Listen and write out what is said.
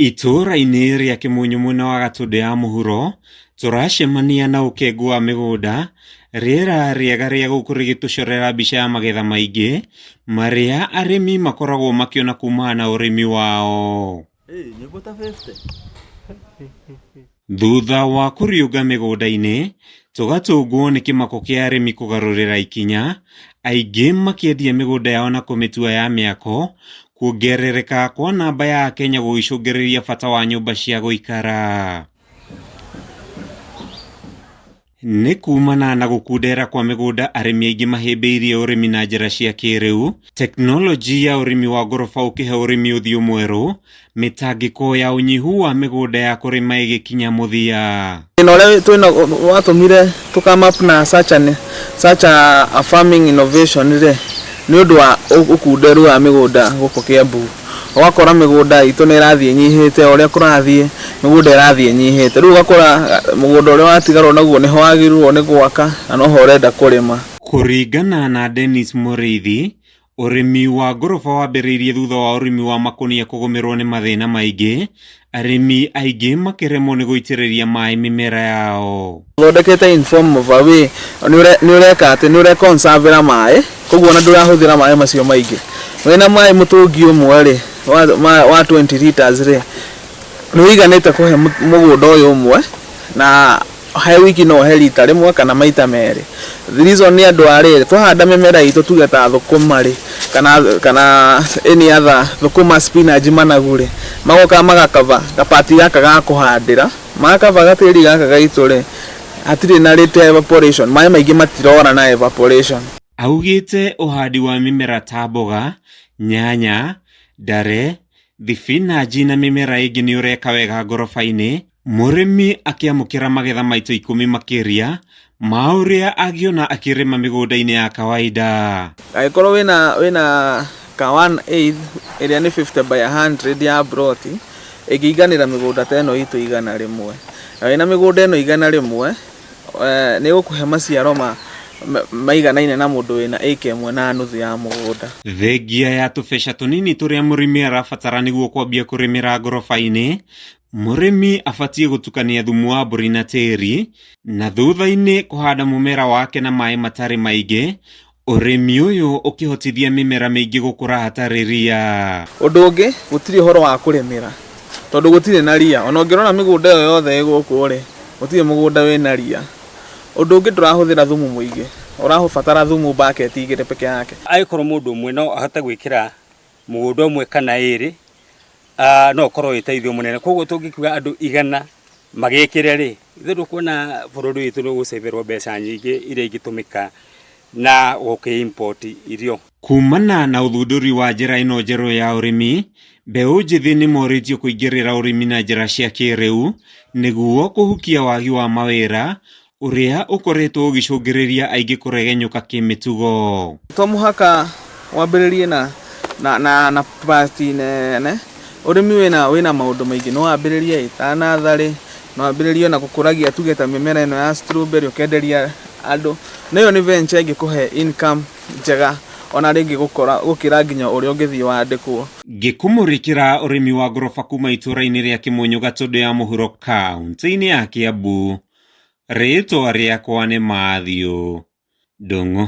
Itũũra-inĩ rĩa Kĩmunyũ mwena wa Gatũndũ ya mũhuro, tũracemania na ũkengu wa mĩgũnda, rĩera rĩega rĩa gũkũ rĩgĩtũcorera mbica ya magetha maingĩ marĩa arĩmi makoragwo makĩona kumana na ũrĩmi wao. Thutha wa kũriũnga mĩgũnda-inĩ, tũgatũngwo nĩ kĩmako kĩa arĩmi kũgarũrĩra ikinya, aingĩ makĩendia mĩgũnda yao na kũmĩtua ya mĩako, kuongerereka kwa namba ya Akenya gũgĩcũngĩrĩria bata wa nyũmba cia gũikara. Nĩ kumana na gũkundera kwa mĩgũnda arĩmi aingĩ mahĩmbĩirie ũrĩmi na njĩra cia kĩrĩu, tekinoronjĩ ya ũrĩmi wa ngoroba ũkĩhe ũrĩmi ũthiũ mwerũ, mĩtangĩko ya ũnyihu wa mĩgũnda ya kũrĩma ĩgĩkinya mũthia. Thĩna ũrĩa twĩna watũmire tũ come up na such an, such a farming innovation rĩ, nĩ ũndũ wa ũkunderu wa mĩgũnda gũkũ Kiambu. Ũgakora mĩgũnda itũ nĩ ĩrathiĩ ĩnyihĩte o ũrĩa kũrathiĩ mĩgũnda ĩrathiĩ ĩnyihĩte. Rĩu ũgakora mũgũnda ũrĩa watigarwo naguo nĩho wagĩrĩirwo nĩ gwaka na noho ũrenda kũrĩma. Kũringana na Dennis Mũrĩithi, ũrĩmi wa ngoroba wambĩrĩirie thutha wa ũrĩmi wa makũnia kũgũmĩrwo nĩ mathĩna maingĩ, arĩmi aingĩ makĩremwo nĩ gũitĩrĩria maĩ mĩmera yao. Thondekete in form of a way nĩ ũreka atĩ nĩ ũre conserve ra maĩ koguo ona ndũrahũthĩra maĩ macio maingĩ. Wĩna maĩ mũtũngi ũmwe rĩ wa 20 litres rĩ nĩ ũiganĩte kũhe mũgũnda ũyũ ũmwe na he wiki no ũhe rita rĩmwe kana maita merĩ. The reason nĩ andũ a rĩrĩ twahanda mĩmera itũ tuge ta thũkũma rĩ kana kana any other thũkũma, spinach, managu rĩ magoka magakaba gapati gaka ga kũhandĩra magakaba gatĩri gaka gaitũ rĩ hatirĩ na rate ya evaporation maĩ maingĩ matirora na evaporation. Augĩte ũhandi wa mĩmera ta mboga, nyanya, ndare, thibinanji na mĩmera ĩngĩ nĩũreka wega ngoroba-inĩ, mũrĩmi akĩamũkĩra magetha maita ikũmi makĩria ma ũrĩa angĩona akĩrĩma mĩgũnda-inĩ ya kawaida. Angĩkorwo wĩna wĩna ka one eighth ĩrĩa nĩ 50 by 100 ya mburoti ĩngĩiganĩra mĩgũnda ta ĩno itũ 100. Na wĩna mĩgũnda ĩno 100 nĩ ĩgũkũhe maciaro ma maiganaine na mũndũ wĩna ĩka 1.5 ya mũgũnda. Thengia ya tũbeca tũnini tũrĩa mũrĩmi arabatara nĩguo kwambia kũrĩmĩra ngoroba-inĩ, mũrĩmi abatiĩ gũtukania thumu wa mbũri na tĩri na thutha-inĩ kũhanda mũmera wake na maĩ matarĩ maingĩ, ũrĩmi ũyũ ũkĩhotithia mĩmera mĩingĩ gũkũra hatarĩ ria. Ũndũ ũngĩ, gũtirĩ ũhoro wa kũrĩmĩra tondũ gũtirĩ na ria. Ona ũngĩrora mĩgũnda ĩyo yothe ĩ gũkũ rĩ, gũtirĩ mũgũnda wĩna ria. Ũndũ ũngĩ ndũrahũthĩra thumu mũingĩ, ũrabatara thumu bucket 2 peke yake. Angĩkorwo mũndũ ũmwe no ahote gwĩkĩra mũgũnda ũmwe kana ĩrĩ, no ũkorwo wĩ ũteithio mũnene. Koguo tũngĩkiuga andũ 100 magĩkĩre rĩ, ithuĩ ndũkuona bũrũri witũ nĩ ũgũcĩbĩrwo mbeca nyingĩ iria ingĩtũmĩka na gũkĩ import irio. Kumana na ũthundũri wa njĩra ĩno njerũ ya ũrĩmi, mbeũ njĩthĩ nĩ morĩtio kũingĩrĩra ũrĩmi na njĩra cia kĩrĩu nĩguo kũhukia wagi wa mawĩra ũrĩa ũkoretwo ũgĩcũngĩrĩria aingĩ kũregenyũka kĩmĩtugo. To mũhaka wambĩrĩrie na na na na part nene, ũrĩmi wĩna wĩna maũndũ maingĩ, no wambĩrĩrie ĩ ta natharĩ, no wambĩrĩrie ona gũkũragia tuge ta mĩmera ĩno ya strawberry ũkenderia andũ, na ĩyo nĩ venture ĩngĩkũhe income njega ona rĩngĩ gũkora gũkĩra nginya ũrĩa ũngĩthiĩ wandĩkwo. Ngĩkũmũrĩkĩra ũrĩmi wa ngoroba kuma itũũra-inĩ rĩa Kĩmunyũ Gatũndũ ya mũhuro kauntĩ-inĩ ya Kĩambu, rĩtwa rĩakwa nĩ Matthew Ndung'u.